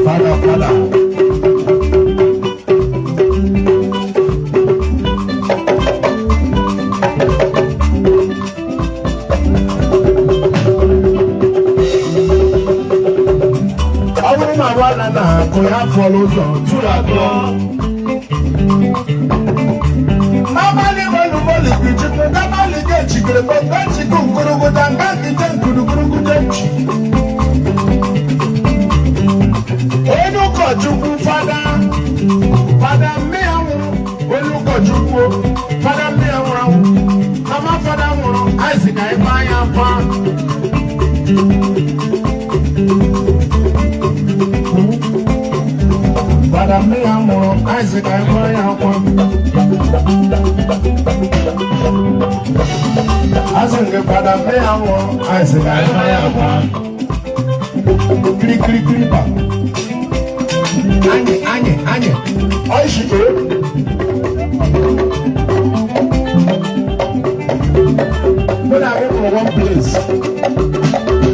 Fada, fada. Ọ bụrụ na nwanna na-akụ ya fọrọ ụzọ tụrụ atọ. N'abalị mọlụ gị n'abalị gị echikere mgbe nchikụ nkuruguja nga nkije nkuruguruguje nchi. Onye ụkọchukwu, fada, fada mmịa nwụrụ, onye ụkọchukwu, fada mmịa nwụrụ anwụ, mama fada nwụrụ, anyị sị ka anyị gbaa ya mkpa. Fada mmịa nwụrụ, anyị sị ka anyị gbaa ya akwa. Asị gị fada mmịa nwụrụ, anyị sị ka anyị gbaa ya akwa. Kirikirikiri pa. Anyị, anyị, anyị. Ọyịshike. Mụ na gị from one place.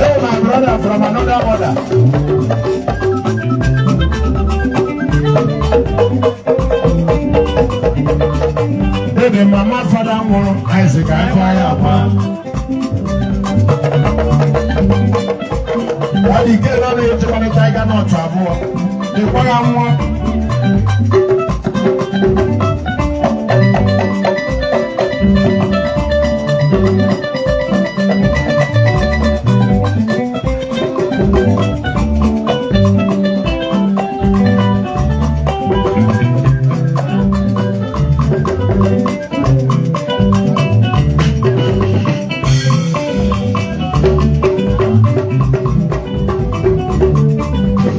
Hey, my brother from another mother. Baby, mama fada nwụrụ, anyị sị ka anyị kwaa ya akwa. Ọ dị ike nọ na-echekwana tiger nut abụọ. Dịkwa ya nwa.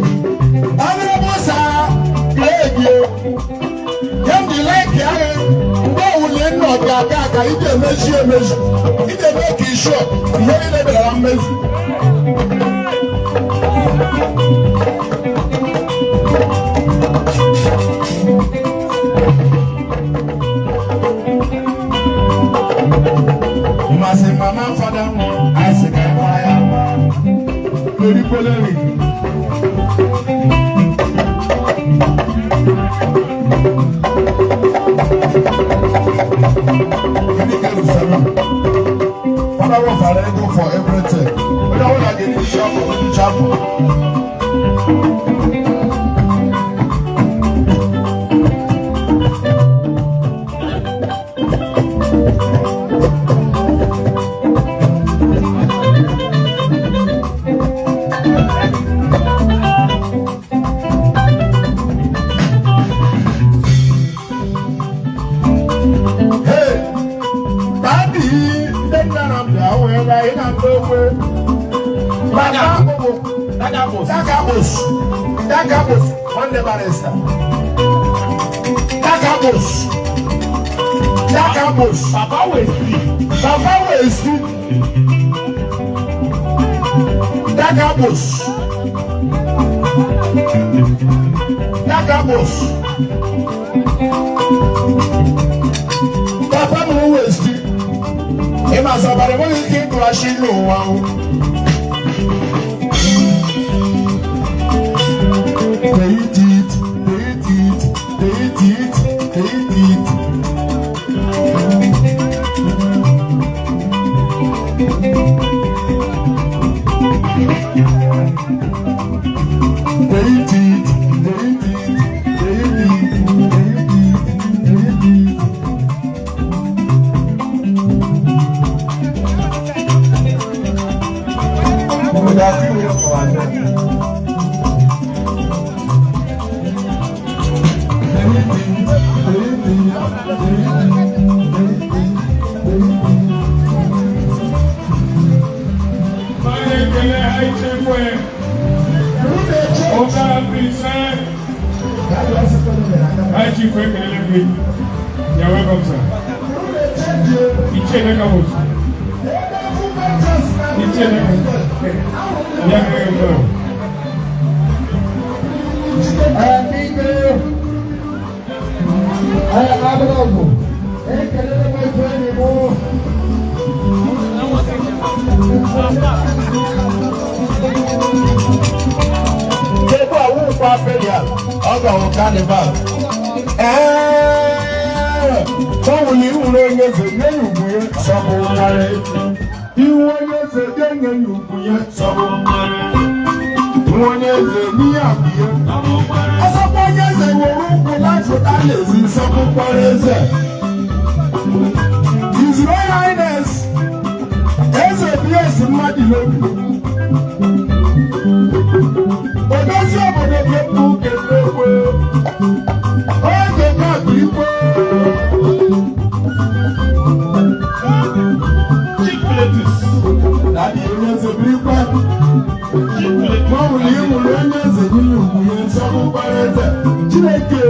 Honorable Sir Greg, yam dị like ahụ mgbe owule nna ọ ga-aga aga ị ga-emezu emezu, ị ga-eme ka isho ihe niile bịara na mmezu. Mmasị mama fada nwụrụ, anyị sị ka anyị gbaa ya lórí pólẹ́rì. Gịnị ka Rusara? Father will go for everything. Onye ọbụla ga-eri chapel, chapel. Hey, Daddy, ndị nna na mbịa wee ga ị na-atụ okwe. Baba bụ Dagabos. Dagabos. Dagabos. Nwanne barrister. Dagabos. Dagabos. Papa Westi. Baba Westi. Dagabos. Dagabos. Papa m Westi. Ị ma sọbara enweghị ike ịkụghachi n'ụwa o. They eat it, they eat it, they eat it, they eat it. They eat it, they eat it, they eat it, they eat it, they eat it. We got few here for our neck. They eat it, they eat it, they eat it, they eat it, they eat it. Anyị ekele High Chief Ụka Mbaise. High Chief, ekelele gị. You're welcome, sir. Ichie Dagabos. Ichie Dagabos. Ya mere mbụ. Amigo. Agụrọgụ, ekelele m otu enyi m. Kedu awụkwa ferial, ọ ga-awụ carnival. Ee, ọ wụli iwuru onye eze nye ya ugwu ya sọbụ nwarị. Iwu onye eze nye ya ugwu ya sọbụ nwarị. Nwa onye eze n'ihe akụ ya. Ọsọkwa onye eze were ụkwụ lafụta n'ezi nsọpụkwara eze. His Royal Highness Eze B.S. Mmadụ n'obi. Odozi obodo kepụ kepụ ekwe. Oge kakụ ikwe. Chief Pilatus. Dadi onye eze biri ikwe. Chief Pilatus. Mọ̀wùlì ìwùlì onye eze n'ihi ugwu ya nsọpụkwara eze. Chineke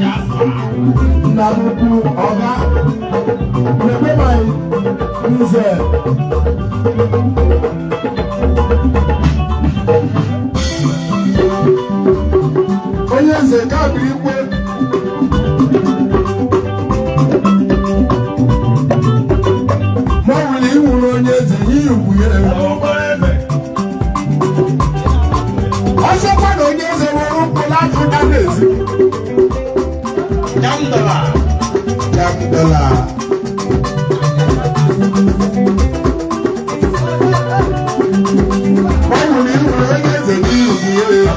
Jasper. nna m ukwu ọga na-ekpe nze. Onye eze kabiri ikwe. Mọ̀wùlì ìwùlì onye eze n'ihi ugwu ya. Ọsọkwa na onye eze were ụkwụ lafụta n'ezi. Jamdala. Jamdala. Mọ̀wùlì ìwùlì onye eze n'ihi ugwu ya.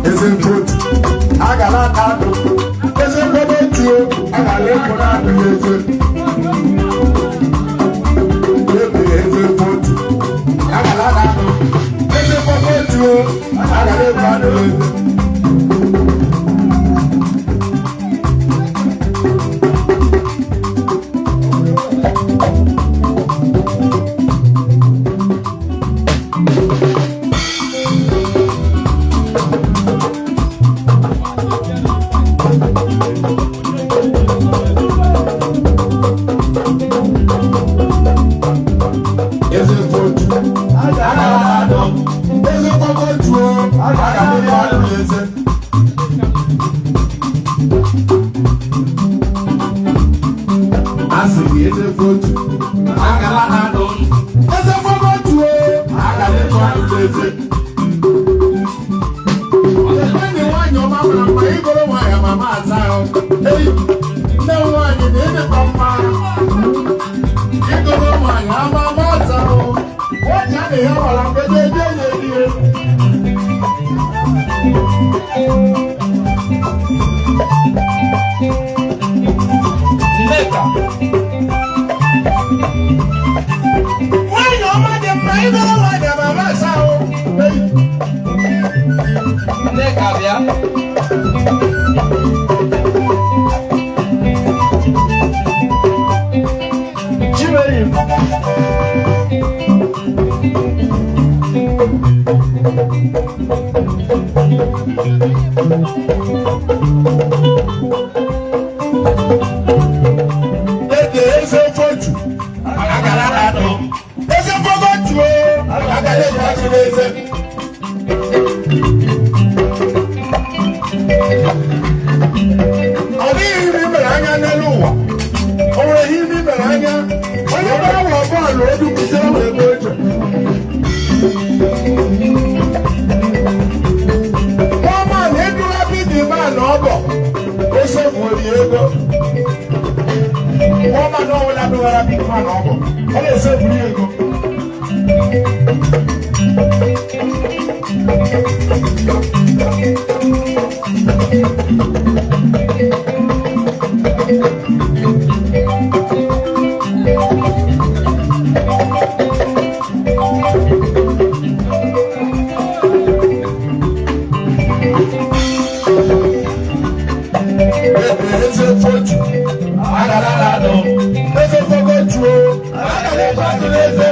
Eze mkpotu, agala aka adụ. Eze mkpotu, agala ekwo na-adụ eze. Ebe eze mkpotu, agala aka adụ. Eze mkpotu, agala ekwo adụ eze. Eze mkpotu, agala aka adụ. Eze mkpotu, agala ekwo adụ eze. Asị gị eze mkpotu, agala aka adụ. Eze mkpotu, agala ekwo adụ eze. Enyi nwaanyị ọma mara mma ịgụrụ nwaanyị ama ma asa ahụ. Ei, nne m nwaanyị na ịdịkwa mma. Ịgụrụ nwaanyị ama ama asa ahụ. Nwaanyị a na-ehe gbara mgbe eje ya erie. Nneka. Nwaanyị ọma dị mma ịgụrụ nwaanyị ama ama asa ahụ. Ei, Nneka bịa. Chimerim. ede eze fotu, agara adụ. Eze fotu, agara ekwu adụ n'eze. Ọ dịghị ihe ime mere anya n'elu ụwa. O nwere ihe ime mere anya. Onye gbara ụlọ bọọlụ edukwutere m ebe oche. Nwa na edula bidi man ọgọ. O sefuo ya ego. Nwa man ọbụla dụwara big man ọgọ. Ọ na-esefuru ya ego. Eze fotu, agala adụ. Eze fogotu, agala ekwe adụ n'eze.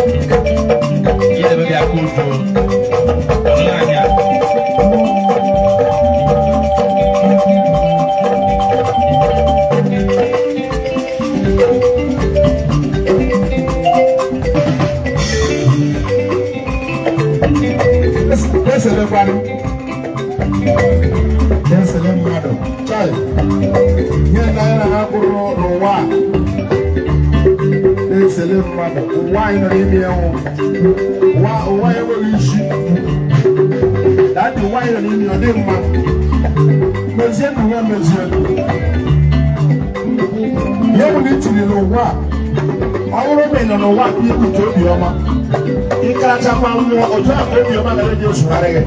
Ihe na-eme bịa ka udo. Ọnụ anya. Eselekwanụ. Na-esele mmadụ. Chai. Ihe ndị anyị na ha kwuru n'ụwa a. Na-esele mmadụ. Ụwa anyị nọ n'ime ya nwụ. Ụwa ụwa enweghị isi. Daddy, ụwa anyị nọ n'ime ya ọ dị mma. Mezie na ya mezie. Ihe bụ na itiri n'ụwa a, ọ bụrụ na ị nọ n'ụwa ka ikwute obiọma, ịkarachakwa nwụọ otu a ka obiọma gara eji esogharị gị.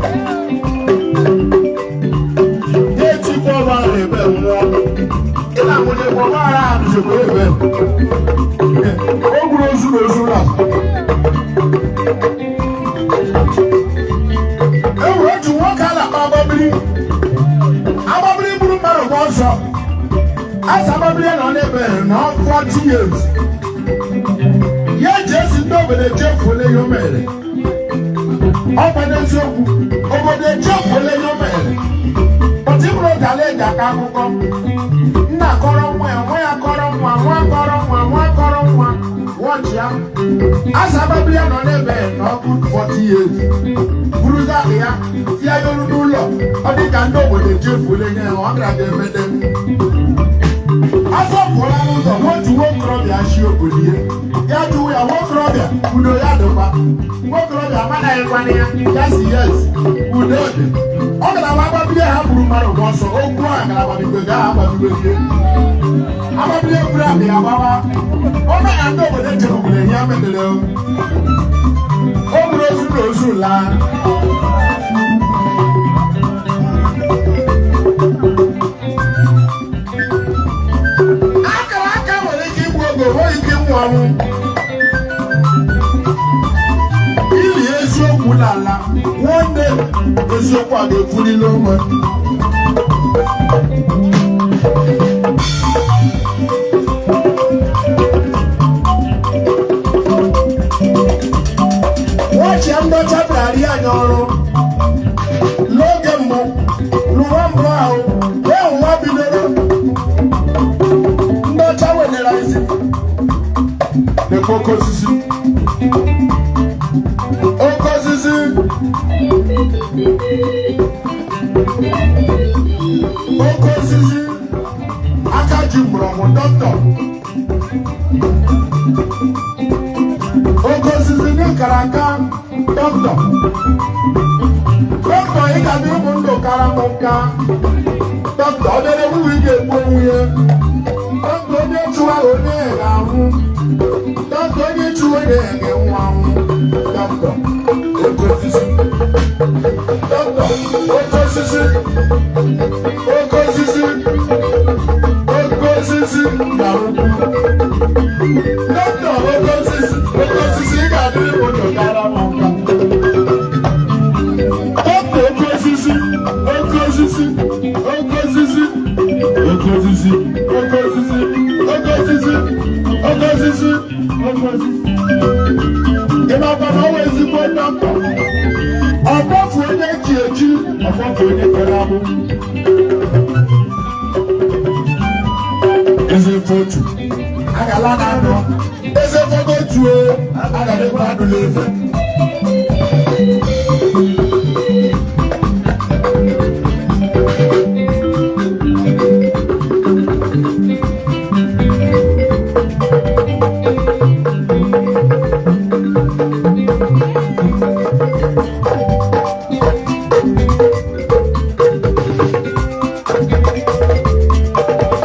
Ya etikwa ọba ahụ ebe nwụọ. Ị na-amụnyekwa ọgbaghara ahụ nzokwa ebe. O gburu ozu na ozu na. E nwere otu nwoke a na-akpọ Agbabiri. Agbabiri gburu mmadụ gba ọsọ. Asa Agbabiri nọ n'ebe nọ 40 years. Ya eji esi ndị obodo echefuola ihe o mere. Ọ bụ n'eziokwu, obodo echefuola ihe o mere. But ịbụrụ oge ala eji aka akụkọ. Nna kọrọ nwa ya, nwa ya kọrọ nwa, nwa kọrọ nwa, nwa kọrọ nwa, wọchị ya. Asa Agbabiri ya nọ n'ebe nọ good 40 years. Buruzi akpa ya, tie ya olu n'ụlọ. Ọ dị ka ndị obodo echefuola ihe ya, ọ gara ga-emede. Afọ pụọla n'ụzọ, otu nwokorobịa shi obodo ya. Ya jụwa ya, nwokorobịa, udo ya dịkwa. Nwokorobịa amanaghịkwana ya, ya si yes, udo dị. Ọ gara ma agbabiri ha gburu mmadụ gba ọsọ, okwu a gara agbabigwe gaa agbabigwe rie. Agbabiri eburu akpa ya gbawa. Ọ na ndị obodo echefukwara ihe ya medere o. O gburu ozu na ozu laa. Akara aka nwere ike igbu oge, o nweghị ike ịnwụ anwụ. Ili eziokwu n'ala, one day eziokwu a ga-efulili onwe. Wọchị ndị ọcha bịara rie anyị ọrụ n'oge mbụ, n'ụwa mbụ ahụ, wee ụwa bidoro ndị ọcha wedara isi lekwa oke osisi, oke osisi, oke osisi, aka ji mgbọrọgwụ dọkịta, oke osisi n'ịkara aka dọkịta, dọkịta ị ga-adị ụmụ ndụ kara m nka, dọkịta ọ dịrị nwunye ị ga-egbu onwe ya, dọkịta onye chụwa onye ga-anwụ, dọkịta onye chụwa onye ga-enwu anwụ, dọkịta oke osisi, dọkịta oke osisi, oke osisi, oke osisi na ukwu, dọkịta oke osisi, oke osisi ị ga-adịrị m ndụ kara m nka. Dọkịta oke osisi, oke osisi, oke osisi, oke osisi, oke osisi, oke osisi, oke osisi, oke osisi. Ị makwa na ọ wụ ezigbo dọkịta. Ọ kpọfu onye ji eji, ọ kpọfu onye kere agbụ. Eze fotu, agala na ndụ. Eze foto otu o, agala ekwe adụla efe.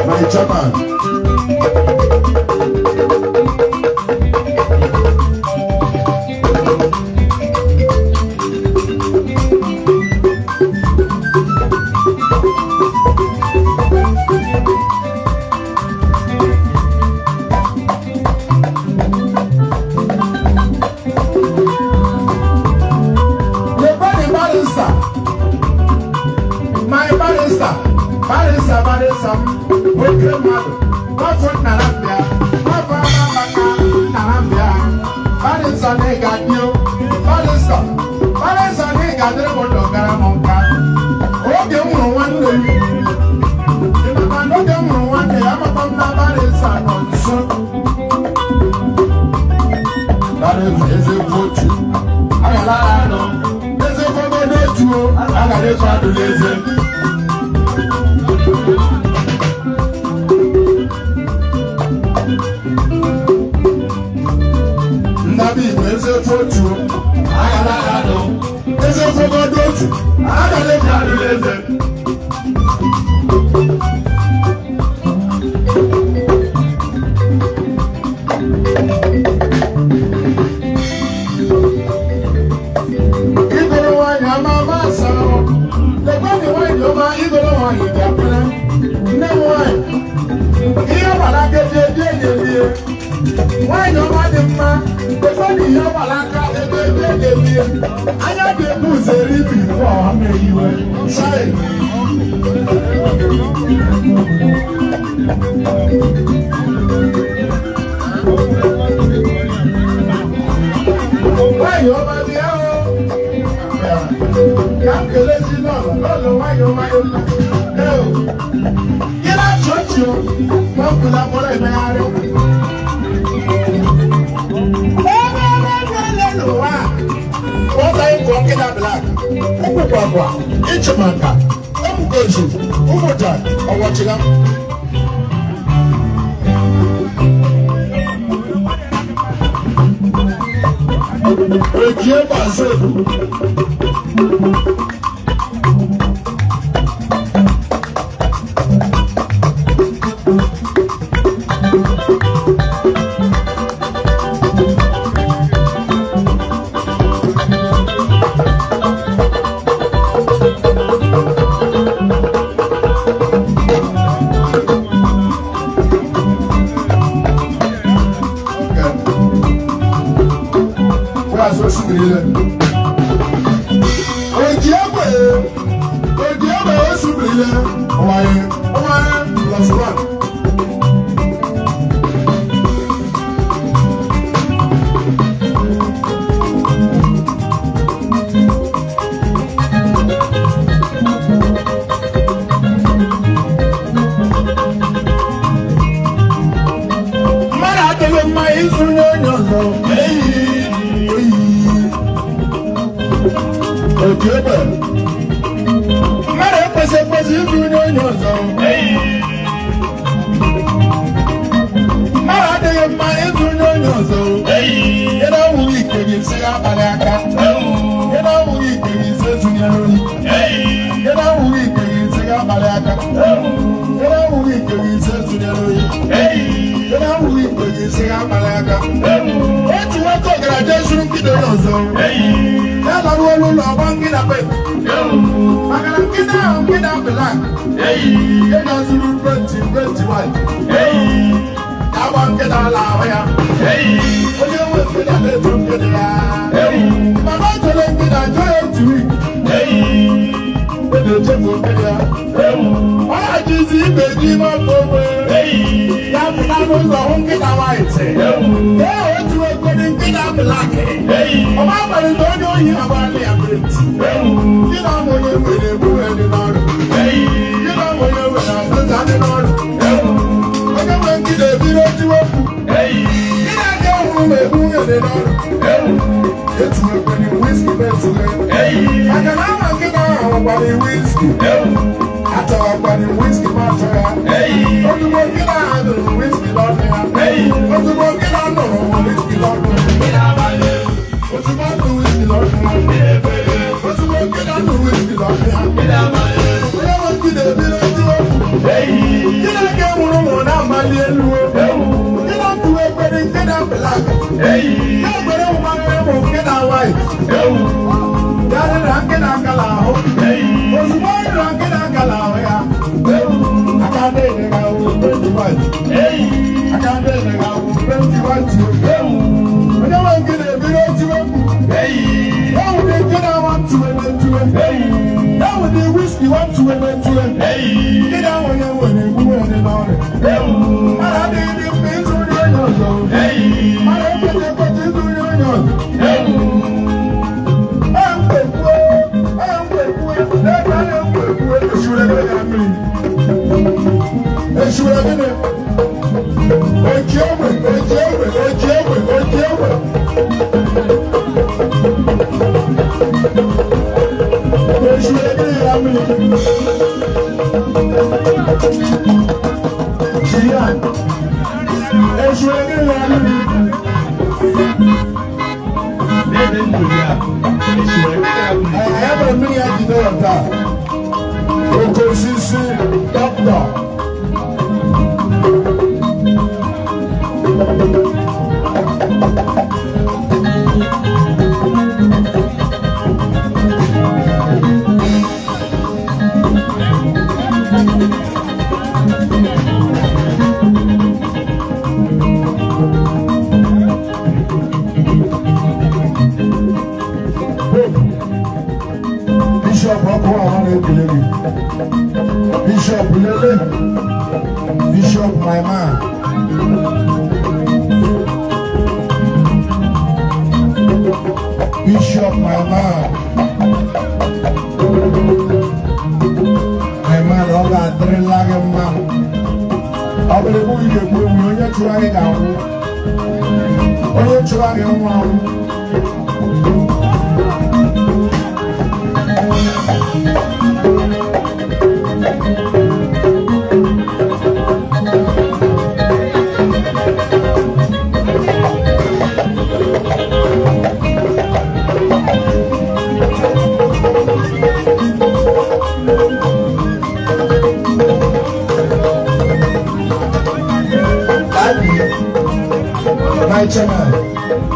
My chairman. The body barrister, my barrister, barrister, barrister, oke mmadụ, nwafọ nnara mbịa, nwafọ amamaka nnara mbịa, barrister na ị ga-adị o, barrister, barrister na ị ga-adịrị m ndụ gara m nka. Oge m hụrụ nwanne m, ị makwa na oge m hụrụ nwanne ya, amakwa m na barrister nọ nso. Barrister eze otu, agala anọ. otu agara ịkọ adụ n'eze. Ndabi Igbo eziokwu otu agara adụ. Eziokwu ọdụ otu agara ịkọ adụ n'eze. Igoro nwanyị ama ama asa ahụ. Lekwanị nwanyị ọma igoro nwanyị ga-apụla. Nne m nwanyị, ihe ọgbara aka eji eji eji elie. Nwanyị ọma dị mma, lekwanị ihe ọgbara aka ebe eji eji elie. Anya ga-ebu ụzọ eri ibi ibu ọha ma eyiwe. Chai! Nwanyị ọma dị ahụ. Ka m kelechi lọlọ, lọlọ nwanyị ọma dị mma. Ee o. Gị na-achị ọchị o, ma m kwula mkpọrọ emegharị. Ebe ebe ebe ele n'ụwa a, kpọta ịkọ nkịta blak, ụkwụkwakwa, ịchụmaka, ebugozu, ụmụja, ọwọchịga. Ejie gbazụ ebu. Oji egbe osubirile ọwaye ọwaye plus one. Mmadụ adịghị mma ịzụ nye onye ọzọ. Eyi eyi. Oji egbe. Mmadụ ekwesị ekwesị ịzụ nye onye ọzọ. Mmadụ adịghị mma ịzụ nye onye ọzọ. Ị na-awụghị ike gị sị ya abalị aka. Ị na-awụghị ike gị sị ezunyere oyi. Ị na-awụghị ike gị sị ya abalị aka. Ị na-awụghị ike gị sị ezunyere oyi. Ị na-awụghị ike gị sị ya abalị aka. Otu nwoke ọgaranya zuru nkịta onye ọzọ. Ya laruo n'ụlọ ọgba nkịta pep. Maka na nkịta ahụ nkịta blak. Ị ga-azụrụ brenti brenti white. Agba nkịta ala ahụ ya. Onye nwe nkịta na-eto nkịta ya. Mana ọ chọrọ nkịta jụọ ya otu wik. Ọ na-echefu nkịta ya. Ọ na-achịzi ibe n'ime ọkụ ogbe. Ya pụta n'ụzọ hụ nkịta white. Ee, otu ekwe nkịta blak. Ọma abalị na onye ohi agbarala ya brenti. Gị na onye nwere egbu ndị n'ọrụ. Gị na onye nwere azịza ndị n'ọrụ. Onye nwe nkịta ebiri otiwe okwu. Gị na-aga ọhụrụ ma egbu nwere n'ọrụ. Etinyekwere wiski betụle. Maka na ama nkịta ahụ gwara wiski. Achọghọkwara wiski ma achọ ya. Ozugbo nkịta ahụ nụrụ wiski n'ọnụ ya. Ozugbo nkịta nụrụ wiski n'ọnụ ya. Ozugbo nụrụ wiski n'ọnụ ya. Ozugbo nkịta nụrụ wiski n'ọnụ ya. Onye nwe nkịta ebiri otiwe okwu. Chineke nwụrụ ụmụ na-amali elu. Nkịta tụrụ ekpere nkịta blak. Ya egbere ụmụaka ụmụ nkịta white. Ya rịra nkịta akala ahụ. Ozugbo ọ rịra nkịta akala ahụ ya. Aka na-enye gị ahụ penti white. Aka na-enye gị ahụ penti white. Onye nwe nkịta ebiri otiwe mkpu. Ya wụdị nkịta nwa ntụwe na-etuwe. Ya wụdị wiski nwa ntụwe na-etuwe. Nkịta onye nwere egbu nwere n'ọrịa. Mmadụ adịghị dị mma ịzụ nri onye ọzọ. Mmadụ ekwesị ekwesị ịzụ nri onye ọzọ. Eshure gịnị? Oji egbe, oji egbe, oji egbe, oji egbe. Jiyan, esu ege ya mmiri. N'ebe ndụ ya, eshiri eke ya Ya mere mmiri ya jide ya taa. Oke osisi dọkịta. Bishop ọkụ ọha na-ekele gị. Bishop lele. Bishop my man. Bishop my man. My man, ọ ga-adịrịla gị mma. Ọ bụrụ ebe ị ga-egbu egbu, onye chụrụ anyị ga-anwụ. Onye chụrụ anyị nwụ anwụ.